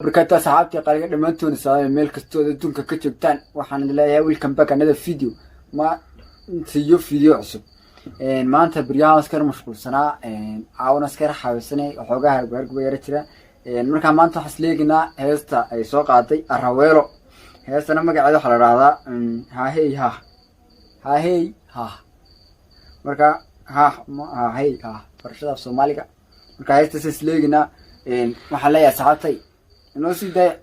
Barakaatu asxaabtii qaaliga dhammaantoona salaamay meel kastoo adduunka ka joogtaan. Waxaan idin leeyahay welcome back another video ma siyo video cusub. Maanta baryahan iskar mashquulsanaa, caawana iskar xaawisanay, waxoogaa hargaba yara jira. Markaa maanta waxaan isleeginaa heesta ay soo qaaday Araweelo. Heestana magaceeda waxaa la dhahdaa Haahey Ha Haahey Ha. Marka ha haahey ha barashada af Soomaaliga. Marka heestaas isleeginaa. Waxaan leeyahay asxaabtay, inoo sii daaya.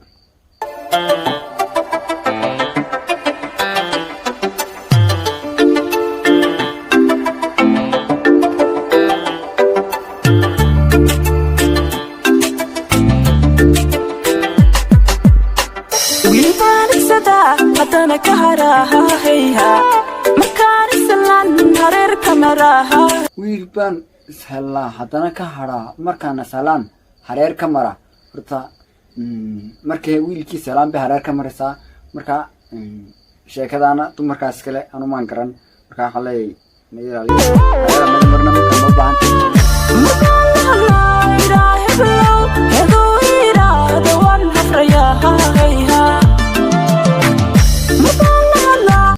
Wiilbaanigsada haddana ka harahahayha markaan isalan hareerka maraha. Wiil baan ishellaa haddana ka hadhaa markaana salaan hareer ka mara. Horta markay wiilkii salaan bay hareer ka maraysaa. Marka sheekadaana dumarkaas kale anumaan garan. Marka waxaa leeyahay naga ilaaliyo hareera naga marna marka loo baahanta. Markaan la hadlaa iraa heblow heduu yidhaahdo waan hafrayahahayha markaan la hadlaa.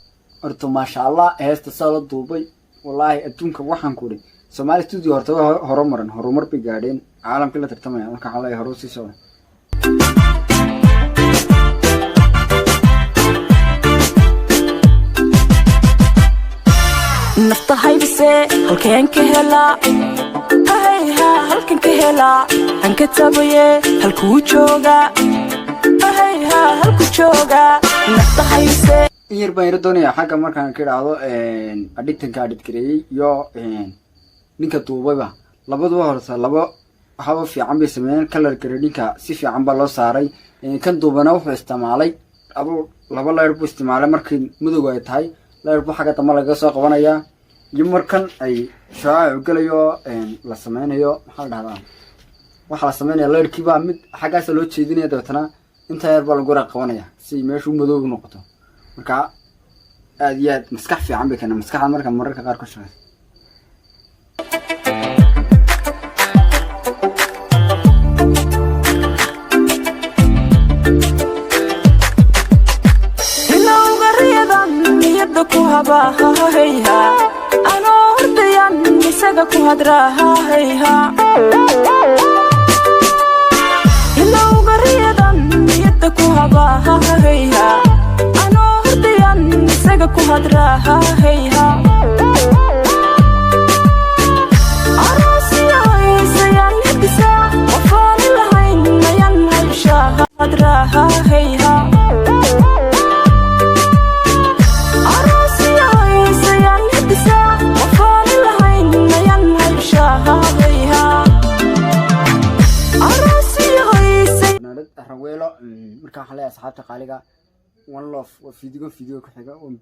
Horta maasha Allah, heesta saa la duubay, wallaahi adduunka waxaan ku idhi Soomaali Studio horta way horumaran, horumar bay gaadheen, caalamkii la tartamaya. Marka waxaa leeyahay hore usii socda. Nafta haybise halkeen ka helaa hahayha, halkan ka helaa hanka tabaye, halkuu joogaa hahayha, halku joogaa nafta haybise. In yar baan yaro doonaya xagga markaan ka idhaahdo editingka edit gareeyey iyo ninka duubayba labaduba horta laba waxaba fiican bay sameeyeen. Color gradingka si fiican baa loo saaray. Kan duubana wuxuu isticmaalay aduu laba layer buu isticmaalay. Markii madowga ay tahay layer buu xagga dambe lagaga soo qabanayaa, iyo markan ay shucaacu gelayo la sameynayo, maxaa la dhahdaa, waxaa la sameynaya layerkii baa mid xaggaasa loo jeedinaya, dabeetana inta yar baa lagu waraaq qabanaya si meeshu madow u noqoto. Marka aad iyo aad maskax fiican bay keenaan, maskaxda marka mararka qaar ka shaqeysa. Bilowga riyadan niyadda ku habahahayha anoo hordayan isaga ku hadraahahayha. Bilowga riyadan niyadda ku habahahayha anoo hordayan isaga ku hadraahahayha. Aroosiyahaysayan hidisa qofaani lahayn mayan haysha hadraahahayha. Fanaanad Raweelo. Marka waxaan leeyahay asxaabta qaaliga, one love. Waa video video ku xiga, one.